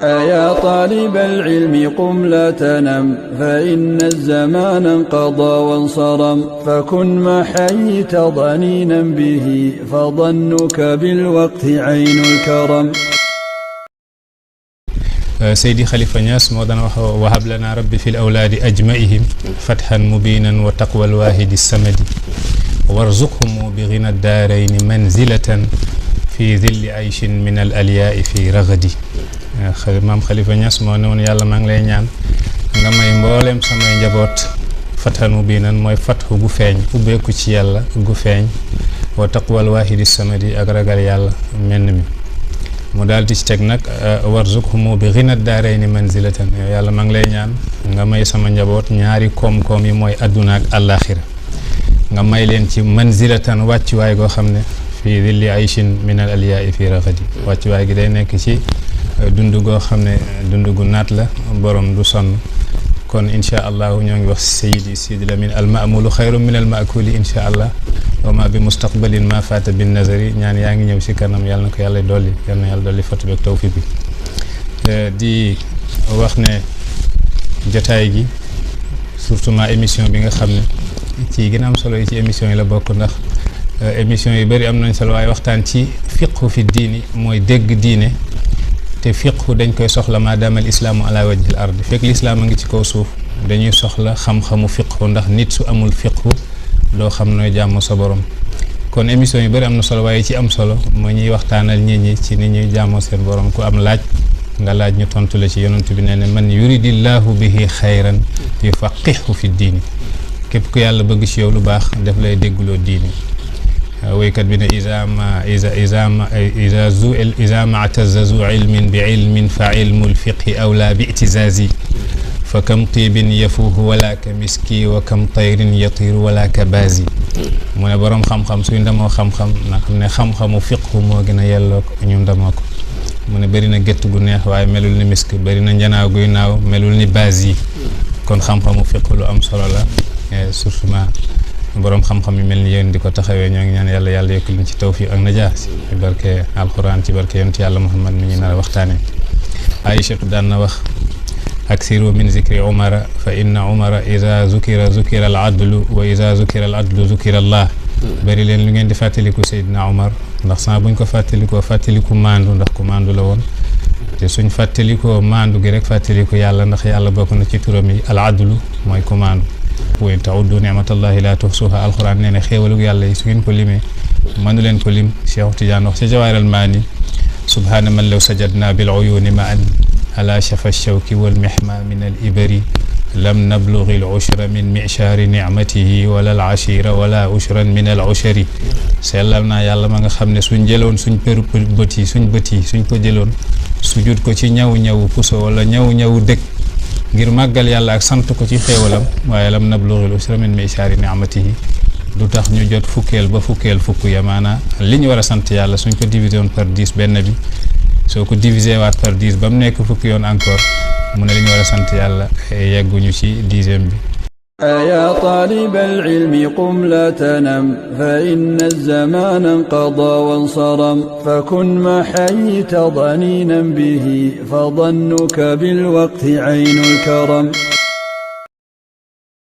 أيا طالب العلم قم لا تنم فإن الزمان انقضى وانصرم فكن ما حييت ضنينا به فظنك بالوقت عين الكرم. سيدي خليفة نياس مودنا وهب لنا ربي في الأولاد أجمعهم فتحا مبينا وتقوى الواحد السمد وارزقهم بغنى الدارين منزلة في ذل عيش من الألياء في رغدي. maam Khalifa Niass moo ne woon yàlla maa ngi lay ñaan nga may mbooleem samay njaboot fatanu bii nan mooy fatxu gu feeñ ubbeeku ci yàlla gu feeñ wa taqwal waahidi samadi ak ragal yàlla menn mi mu daal di ci teg nag warzuqhumu bi ghina daarayni manzilatan yàlla maa ngi lay ñaan nga may sama njaboot ñaari koom-koom yi mooy adduna ak àllaaxira nga may leen ci manzilatan wàccuwaay goo xam ne fii dilli ayshin min al aliyaa fi raghadi wàccuwaay gi day nekk ci dund goo xam ne dund gu naat la borom du sonn kon incha allah ñoo ngi wax Seydi Lamine al maamulu xayru min al maakuli incha allah wa ma bi mustaqbalin ma faata bin nazari ñaan yaa ngi ñëw si kanam yàlla na ko yàlla dolli yàlla na yàlla dolli fatu beeg tawfiq bi di wax ne jotaay gi surtout ma émission bi nga xam ne ci gën a am solo yi ci émission yi la bokk ndax émission yu bëri am nañ solo waaye waxtaan ci fiqhu fi diini mooy dégg diine te fiqhu dañ koy soxla maadaama al islaamu ala wajhil ardi fekk lislaam a ngi ci kaw suuf dañuy soxla xam-xamu fiqhu ndax nit su amul fiqhu doo xam nooy jaamu sa borom kon émission yu bëri am na solo waaye ci am solo moo ñuy waxtaanal nit ñi ci ni ñuy jaamoo seen borom ku am laaj nga laaj ñu tontu la ci yonent bi nee ne man yuridillahu bihi xayran yufaqihu fi diini képp ku yàlla bëgg ci yow lu baax daf lay déggloo diini waykat bi ne iza ma'taza zu ilmin bi ilmin fa ilmul fiqhi awla bi itizazi fa kam tiibin yafuuhu wala ka miski wa kam tayrin yatiru wala ka bazi mu ne boroom xam-xam suy ndamoo xam-xam na xam ne xam-xamu fiqhu moo gën a yelloo ko ñu ndamoo ko mu ne bëri na gétt gu neex waaye melul ni misk bëri na njanaaw guy naaw melul ni bazi kon xam-xamu fiqhu lu am solo la surtout boroom xam-xam yi mel ni yéen di ko taxawee ñoo ngi ñaan yàlla yàlla yokkul ñu ci tawfiq ak najaa ci barke alquran ci barke yonent yàlla muhammad mi ñu nar a waxtaane Aïchatu daan na wax aksiru min zikri umara fa inna umara iza zukira al adlu wa iza zukira al adlu zukira allah bari leen lu ngeen di fàttaliku Seydina Umar ndax saa buñ ko fàttaliku maandu ndax ku maandu la woon te suñ fàttalikoo maandu gi rek fàttaliku yàlla ndax yàlla bokk na ci turam yi al adlu mooy ku maandu wa in ta'uddu ni'matallahi la tuhsuha alquran nee na xéewalu yàlla yi su ngeen ko limee mënu leen ko lim Cheikh Tidiane wax ci Jawahirul Maani subhaana man law sajadna bil uyuni ma'an ala shafa shawki wal mihma min al ibari lam nablughi al ushra min mi'shari ni'matihi wala al ashira wala ushran min al ushari sellal naa yàlla ma nga xam ne suñ jëloon suñ peru bët yi suñ ko jëloon sujud ko ci ñaw puso wala ñaw dëkk ngir màggal yàlla ak sant ko ci xéewalam waaye lam nablughil usra min mi'shari ni'matihi du tax ñu jot fukkeel fukk ya maanaa li ñu war a sant yàlla suñ ko divisé woon par 10 benn bi soo ko divisé waat par 10 ba mu nekk fukki yoon encore mu ne li ñu war a sant yàlla yegguñu ci 10e bi. أيا طالب العلم قم لا تنم فإن الزمان انقضى وانصرم فكن ما حييت ضنينا به فظنك بالوقت عين الكرم.